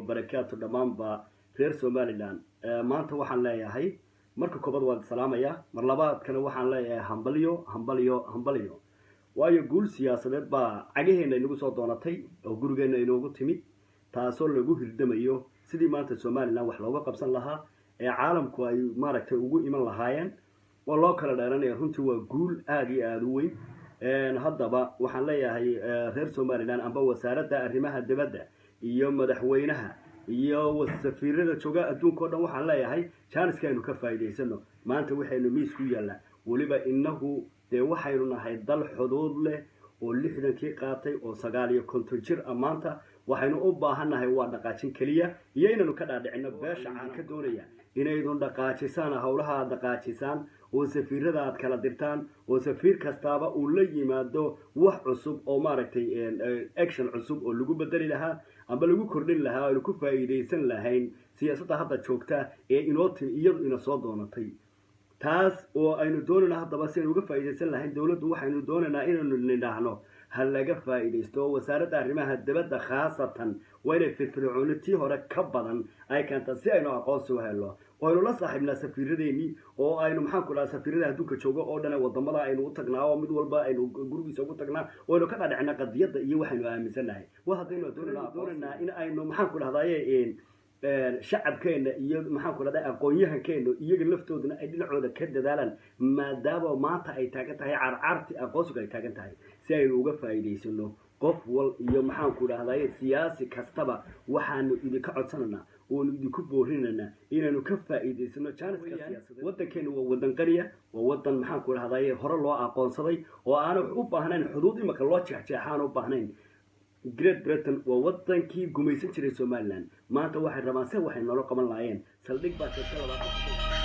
Wabarakaatu. Dhammaanba reer Somaliland, maanta waxaan leeyahay, marka koobaad waan salaamayaa, mar labaadkana waxaan leeyahay hambalyo, hambalyo, hambalyo, waayo guul siyaasadeed baa cagaheena inagu soo doonatay oo gurigeenna inoogu timid, taasoo lagu hirdamayo sidii maanta Somaliland wax looga qabsan lahaa ee caalamku ay maaragtay ugu iman lahaayeen oo loo kala dheeranaya. Runtii waa guul aada iyo aada u weyn. Haddaba waxaan leeyahay reer Somaliland, amba wasaaradda arrimaha dibadda iyo madaxweynaha iyo safiirada jooga adduunka o dhan, waxaan leeyahay jaaniska aynu ka faa'iidaysano. Maanta waxaynu miis ku yaallaa, weliba inagu dee waxaynu nahay dal xuduud leh oo 60-kii qaatay oo 59 jir ah. Maanta waxaynu u baahannahay waa dhaqaajin keliya iyo inaynu ka dhaadhicino beesha caan ka doonaya inaydun dhaqaajisaan howlaha, aad dhaqaajisaan oo safiirada aad kala dirtaan oo safiir kastaaba uu la yimaado wax cusub oo maaragtay action cusub oo lagu bedeli lahaa amba lagu kordhin lahaa, aynu ku faa'iidaysan lahayn siyaasadda hadda joogta ee inoo timi, iyadu ina soo doonatay, taas oo aynu doonayna. Haddaba si aynu uga faa'iidaysan lahayn dowladdu, waxaynu doonaynaa inaynu nidhaahno ha laga faa'iidaysto, oo wasaaradda arrimaha dibadda khaasatan waa inay firfircooni tii hore ka badan ay keentaa si aynu aqoonsi u helno oo aynu la saaxiibnaa safiiradeenii, oo aynu, maxaan ku dhaha, safiirada adduunka jooga oo dhan ee wadamada aynu u tagnaa oo mid walba aynu gurigiisa ugu tagnaa oo aynu ka dhadhicnaa qadiyadda iyo waxaynu aaminsannahay. Waa haddaynu doonaynaa in aynu, maxaan ku dhahdaye, shacabkeena iyo, maxaan ku dhahday, aqoon-yahankeena iyaga laftooduna ay dhinacooda ka dadaalaan, maadaama maanta ay taagan tahay carcarti aqoonsigu ay taagan tahay, si aynu uga faa'iidaysano. Qof wal iyo, maxaan ku dhahdaye, siyaasi kastaba waxaanu idinka codsanaynaa oonu idinku boorinaynaa inaynu ka faa'iidaysano jaaniska siyaasadeed. Waddankeenu waa waddan qaniya, waa waddan, maxaan ku dhahdaye, hore loo aqoonsaday oo aanu u baahnayn xuduud imika loo jeexjeexaan u baahnayn. Great Britain waa wadankii gumaysan jiray Somaliland. Maanta waxay rabaan se waxay noola qaban lahaayeen saldhig baa sheegta 20.